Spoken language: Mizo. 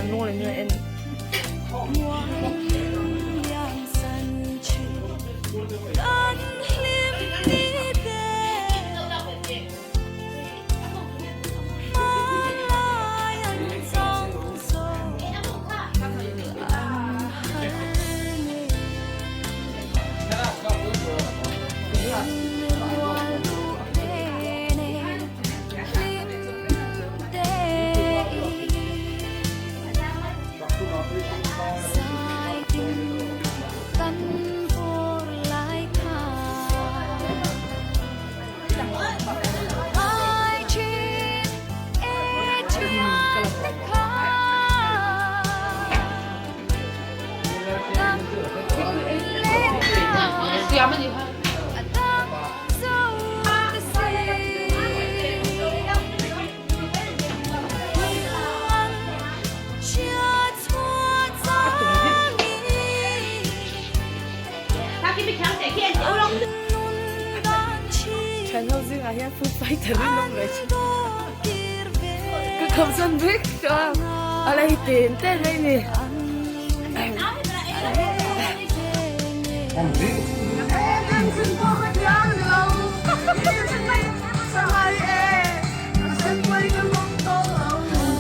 an lunglen hi a en. Thian ho zingah hian food fighter in awm ve thin ka kham san vek a a la hi ten ten mai ni.